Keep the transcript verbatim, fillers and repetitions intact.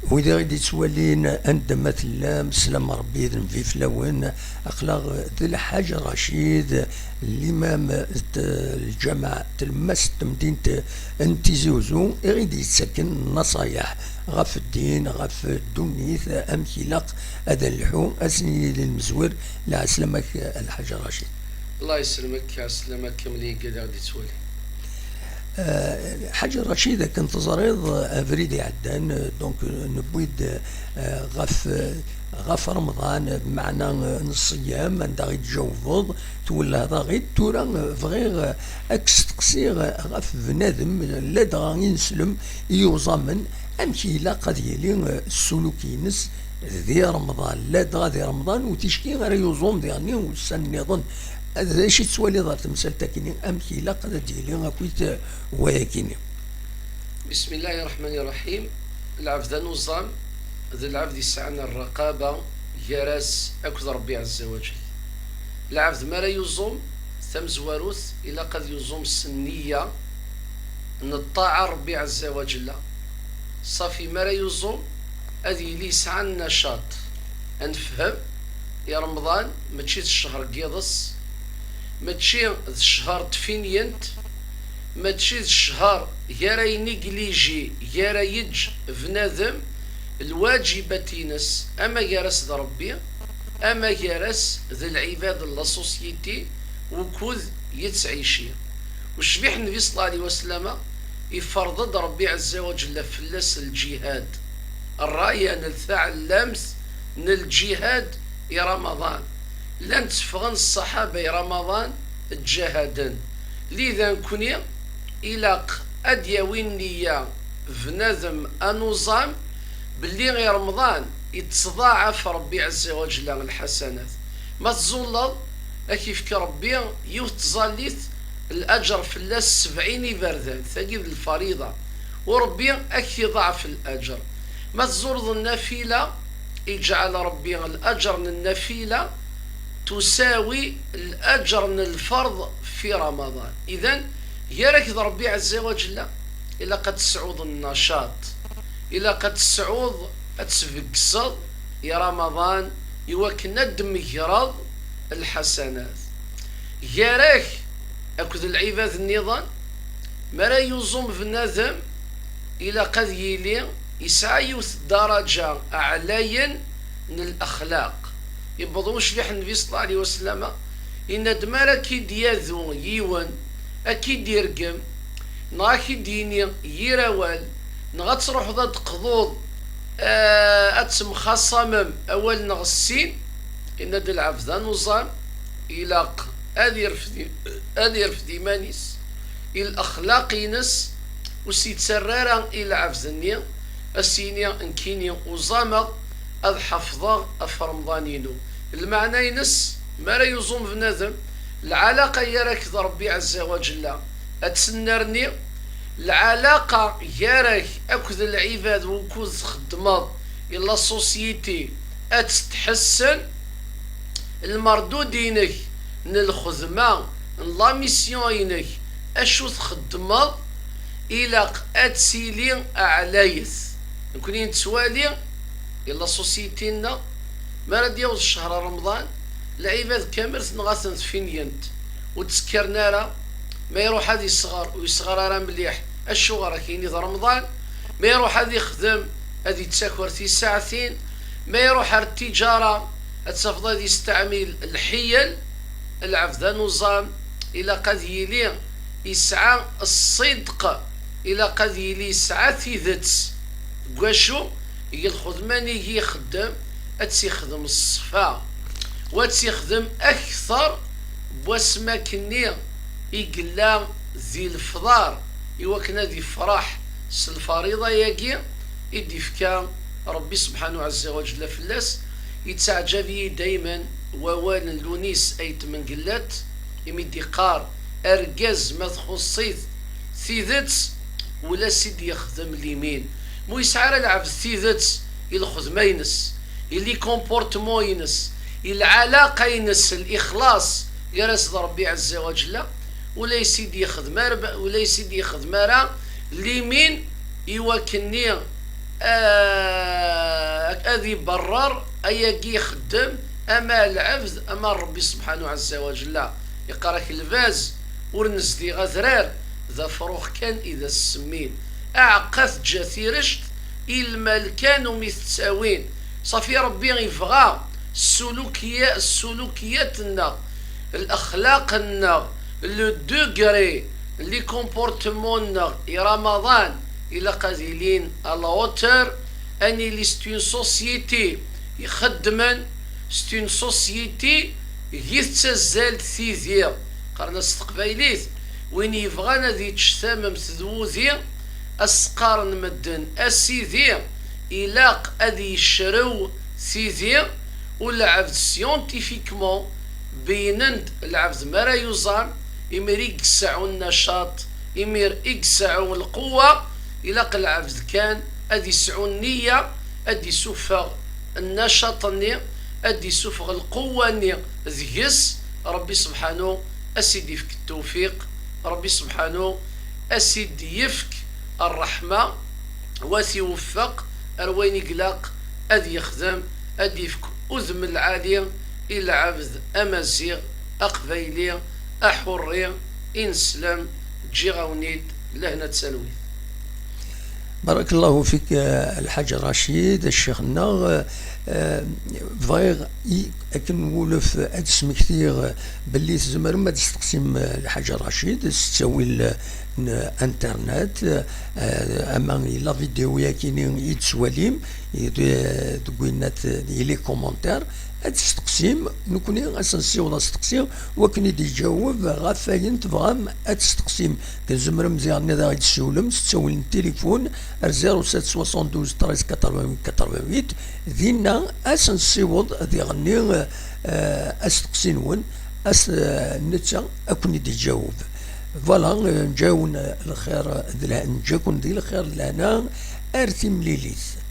Wid i ɣ-d-ittwalin, anda ma tellam, sslam n Ṛebbi d nnbi fell-awen. Aql-aɣ d Lḥaǧ Racid, limam n lǧameɛ n tlemmast n temdint n Tizi Uzzu, i ɣ-d-yettaken nnaṣayeḥ ɣef ddin, ɣef ddunit, amek ilaq ad nleḥḥu. Ad s-nini di lemzwir, lɛeslama-k a Lḥaǧ Racid. Allah yesselmek, ɛeslama-k kamel i yigad i ɣ-d-ittwalin. Eh, Ḥaǧi Racid, akken teẓriḍ, eh, abrid iɛeddan, eh, donc, eh, newwi-d, eh, ɣef, eh, ɣef Remḍan, eh, bmeɛna, eh, n ṣṣyam, anda i d-tjawbeḍ, twellheḍ-aɣ-id. Tura, eh, bɣiɣ, eh, ad k-steqsiɣ, eh, ɣef bnadem, ladɣa ineslem i yuẓamen, amek ilaq ad yili, eh, ssuluk-ines di Remḍan, ladɣa di Remḍan, u ticki ara yuẓum diɣenni ussan nniḍen. D acu i tettwaliḍ ɣer temsalt-akini? Amek ilaq ad d-yili akkit, eh, wayakini? بسم الله الرحمن الرحيم. Lɛebd anuẓam d lɛebd yesɛan rraqaba gar-as akked Ṛebbi ɛezza wa jell. Lɛebd mi ara yuẓum, tamezwarut, ilaq ad yuẓum s nniya n ṭṭaɛa n Ṛebbi ɛezza wa jell. Ṣafi, mi ara yuẓum, ad yili yesɛa nnacaṭ. Ad nefhem, i Remḍan mačči d ccher n yiḍes, mačči d ccher n tfinyent, mačči d ccher gar ara yennigliji, gar ara yeǧǧ bnadem lwaǧibat-ines, ama gar-as d Ṛebbi, ama gar-as d lɛibad n la société wukud yettɛici. Ucbiḥ Nnbi ṣella Llahu ɛalayhi wa sellama, iferḍ-d Ṛebbi ɛezza wa jell fell-as lǧihad. Rraya n taɛellamt n lǧihad i Ramaḍan. Llan tteffɣen ṣṣaḥaba i Ramaḍan, ǧǧahaden. Lida nekni, ilaq ad d-yawi nniya bnadem anuẓam belli i Remḍan ittḍaɛaf Ṛebbi ɛezza wa jell lḥasanat. Ma tẓulleḍ, ad k-ifk Ṛebbi yiwet tẓallit, laǧer fell-as sebɛin iberdan, tagi d lfariḍa, u Ṛebbi ad k-iḍaɛef laǧer. Ma tẓulleḍ nnafila, iǧɛel Ṛebbi laǧer n nnafila tusawi laǧer n lferḍ fi Ramaḍan. Idan, gar-ak d Ṛebbi ɛezza wa jell, ilaq ad tesɛuḍ nnacaṭ, ilaq ad tesɛuḍ, ad tbeggseḍ i Ramaḍan, iwakken ad d-tmegreḍ lḥasanat. Gar-ak akked lɛibad nniḍen, mi ara yuẓum bnadem, ilaq ad yili yesɛa yiwet ddaraǧa ɛlayen n lexlaq. Yewweḍ ucbiḥ Nnbi ṣella Llahu ɛalayhi wa sellama, yenna-d, mi ara k-id-yadu yiwen, ad k-id-irgem, neɣ ad k-id-yini yir awal, neɣ ad truḥeḍ ad d-teqḍuḍ, eh, ad temxaṣamem awal neɣ sin, yenna-d lɛebd anuẓam, ilaq ad irfed i-, ad irfed iman-is i lexlaq-ines, ur s-yettarra ara i lɛebd-nni, ad s-yini, nekkini uẓameɣ ad ḥafḍeɣ ɣef Remḍan-inu. Lmeɛna-ines, mi ara yuẓum bnadem, lɛalaqa gar-ak d Ṛebbi ɛezza wa jell ad tennerni, lɛalaqa gar-ak akked lɛibad wukud txeddmeḍ i la société ad tettḥessen, lmerdud-inek n lxedma, n la mission-inek, acu txeddmeḍ, ilaq ad tili ɛlayet. Nekni nettwali i la société-nneɣ, mi ara d-yaweḍ ccher Remḍan, lɛibad kamel tenɣa-ten tfinyent, ur d-ttekkaren ara. Ma iruḥ ad isɣer, ur isɣer ara mliḥ, acuɣer? Ad k-yini d Remḍan. Ma iruḥ ad ixdem, ad yettaker tisaɛtin. Ma iruḥ ar ttiǧara, ad tafeḍ ad yesteɛmil lḥiyel. Lɛebd anuẓam ilaq ad yili yesɛa ṣṣidq, ilaq ad yili yesɛa tidet. Deg wacu? Deg lxedma-nni i ixeddem, ad tt-ixdem ṣṣfa, u ad tt-ixdem akteṛ n wasmi akkenni i yella di lefḍar, i wakken ad ifreḥ s lfariḍa-yagi i d-ifka Ṛebbi subḥanahu ɛezza wa jell fell-as. Yettaɛǧab-iyi dayman wawal n Lunis Ayt Mengellat, imi d-iqqar: "Argaz ma txuṣṣ-it tidet, ula s i d-yexdem limin." Ma ur yesɛi ara lɛebd tidet i lxedma-ines, i les comportements-ines, i lɛalaqa-ines, lixlaṣ gar-as d Ṛebbi ɛezza wa jell, ula s i d-yexdem ara, ula s i d-yexdem ara limin i wakken-nni ad iberrer ayagi ixeddem ama lɛebd ama Ṛebbi subḥanahu ɛezza wa jella. Yeqqar-ak lbaz ur nezdiɣ adrar, d afrux kan i d as-semmin. Aɛeqqa teǧǧa tirect i lmal kan umi t-ttawin. Ṣafi Ṛebbi ibɣa ssulukiya-, ssulukyat-nneɣ, lexlaq-nneɣ, le degré, les comportements-nneɣ i Ramaḍan ilaq ad ilin à la hauteur. Ad nili c'est une société ixeddmen, c'est une société i tettazzal tidi. Qqaren-as s teqbaylit, win yebɣan ad yečč tamemt d wudi, as-qqaren medden a sidi, ilaq ad yecrew tidi. U lɛebd scientifiquement beynen-d lɛebd mi ara yuẓam, imir i yesɛu nnacaṭ, imir i yesɛu lqewwa, ilaq lɛebd kan ad yesɛu nniya, ad d-isuffeɣ nnacaṭ-nni, ad d-isuffeɣ lqewwa-nni deg-s. Ṛebbi subḥanu a s-id-ifk ttewfiq, Ṛebbi subḥanu a s-id-yefk ṛṛeḥma, wa t-iweffeq ar wayen i ilaq ad yexdem, ad d-yefk udem lɛali i lɛebd amaziɣ, aqbayli, aḥurri, ineslem. Ǧǧiɣ-awen-id lehna d talwit. Barakallahu fik, eh, Lḥaǧ Racid, ccix-nneɣ. Eh, eh, bɣiɣ i, akken wulef ad d-smektiɣ, eh, belli tzemrem ad d-testeqsim, eh, Lḥaǧ Racid s ttawil, eh, n internet, eh, ama i la vidéo yakini i d-tettwalim, i d-, deg winnat, i les commentaires, ad testeqsim, nekkni ad s-nessiweḍ asteqsi, wakken i d-iǧaweb ɣef wayen tebɣam ad testeqsim. Tzemrem ziɣen ad aɣ-id-tessiwlem s ttawil n tilifun ar zéro sept soixante-douze treize quatre-vingt-huit quatre-vingt-huit, dinna ad s-nessiweḍ diɣenni, eh, asteqsi-nwen, as-, eh, netta ad ken-id-iǧaweb. Voilà, eh, nǧawen lxir d leh-, nǧaken di lxir d lehna, ar timlilit.